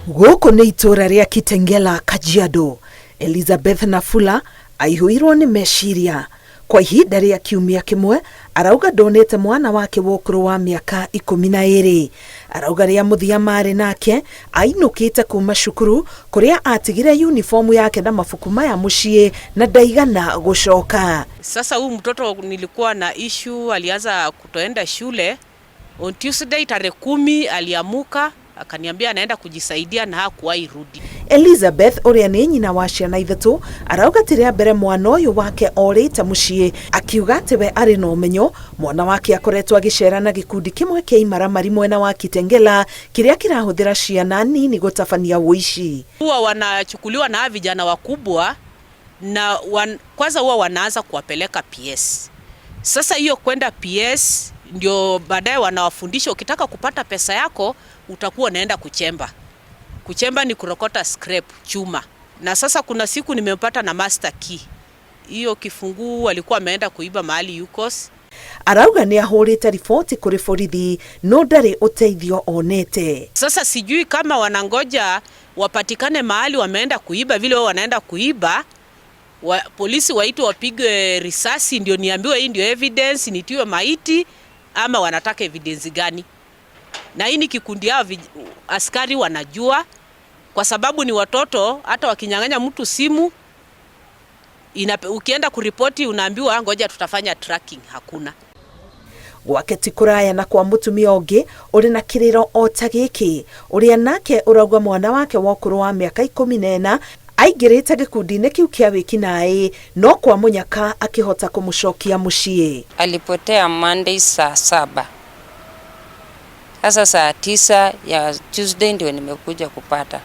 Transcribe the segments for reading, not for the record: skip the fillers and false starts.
Gũkũ nĩ itũũra rĩa Kitengela, Kajiado. Elizabeth Nafula aihũirwo nĩ meciria kwa ihinda rĩa kiumia kĩmwe. Arauga ndonete mwana wake wa ũkũrũ wa mĩaka 12. Arauga rĩa mũthia marĩ nake ainũkĩte kuma cukuru kũrĩa atigire uniform yake na mabuku maya mũciĩ na ndaigana gũcoka. Sasa huyu mtoto nilikuwa na issue, alianza kutoenda shule. On Tuesday tarehe 10 aliamuka akaniambia anaenda kujisaidia na hakuwahi rudi. Elizabeth ũrĩa nĩ nyina wa ciana ithatũ arauga ti rĩa mbere mwana ũyũ wake orĩte mũciĩ, akiuga atĩ we arĩ na ũmenyo mwana wake akoretwo agĩcera na gĩkundi kĩmwe kĩa imaramari mwena wa Kitengela kĩrĩa kĩrahũthĩra ciana nini gũtabania ũici. Huwa wanachukuliwa na hawa vijana wakubwa na kwanza huwa wanaanza kuwapeleka PS. Sasa hiyo kwenda PS ndio baadaye wanawafundisha ukitaka kupata pesa yako utakuwa unaenda kuchemba. Kuchemba ni kurokota scrap chuma. Na sasa kuna siku nimempata na master key. Hiyo kifunguu alikuwa ameenda kuiba mahali Yukos. Arauga nĩ ahũrĩte riboti kũrĩ borithi no ndarĩ ũteithio onete. Sasa sijui kama wanangoja wapatikane mahali wameenda kuiba vile wao wanaenda kuiba polisi waitwe wapigwe risasi ndio niambiwe hii ndio evidence nitiwe maiti, ama wanataka evidence gani? Na hii ni kikundi yao, askari wanajua kwa sababu ni watoto, hata wakinyang'anya mtu simu ukienda kuripoti unaambiwa ngoja tutafanya tracking, hakuna. Gwake ti kũraya na kwa mũtumia ũngĩ ũrĩ na kĩrĩro o ta gĩkĩ, ũrĩa nake ũrauga mwana wake wa ũkũrũ wa mĩaka 14 aingĩrĩte gĩkundi-inĩ kĩu kĩa wĩkinaĩ no kwa mũnyaka akĩhota kũmũcokia mũciĩ. Alipotea Monday saa 7. Sasa saa 9 ya Tuesday ndio nimekuja kupata.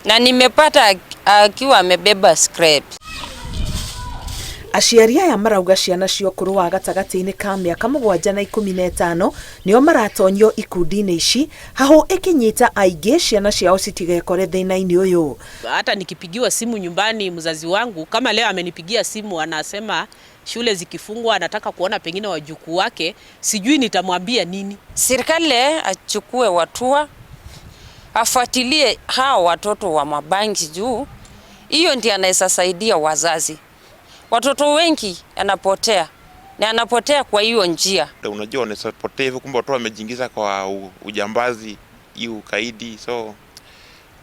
Na nimepata akiwa amebeba scrap. Aciari aya marauga ciana cia ũkũrũ wa gatagatĩ-inĩ ka mĩaka 7 na 15 nĩo maratonyo ikundi-inĩ ici, hahũ ĩkĩnyita aingĩ ciana ciao citigekore thĩna-inĩ ũyũ. Hata nikipigiwa simu nyumbani, mzazi wangu kama leo amenipigia simu anasema shule zikifungwa anataka kuona pengine wajukuu wake, sijui nitamwambia nini. Serikali achukue hatua, afuatilie hao watoto wa mabangi juu hiyo ndiyo anaweza saidia wazazi. Watoto wengi anapotea na anapotea kwa hiyo njia. Unajua wanaweza potea hivyo, kumbe watoto wamejiingiza kwa ujambazi, hiyo ukaidi, so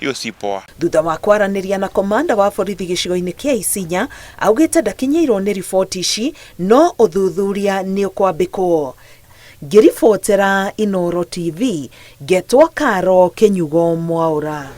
hiyo si poa. Thutha wa kwaranĩria na komanda wa borithi gĩcigo-inĩ kĩa Isinya, augĩte ndakinyĩirwo nĩ riboti ici no ũthuthuria nĩ ũkwambĩkwo. Ngĩribotera Inooro TV, ngetwo Karo Kĩnyugo Mwaũra.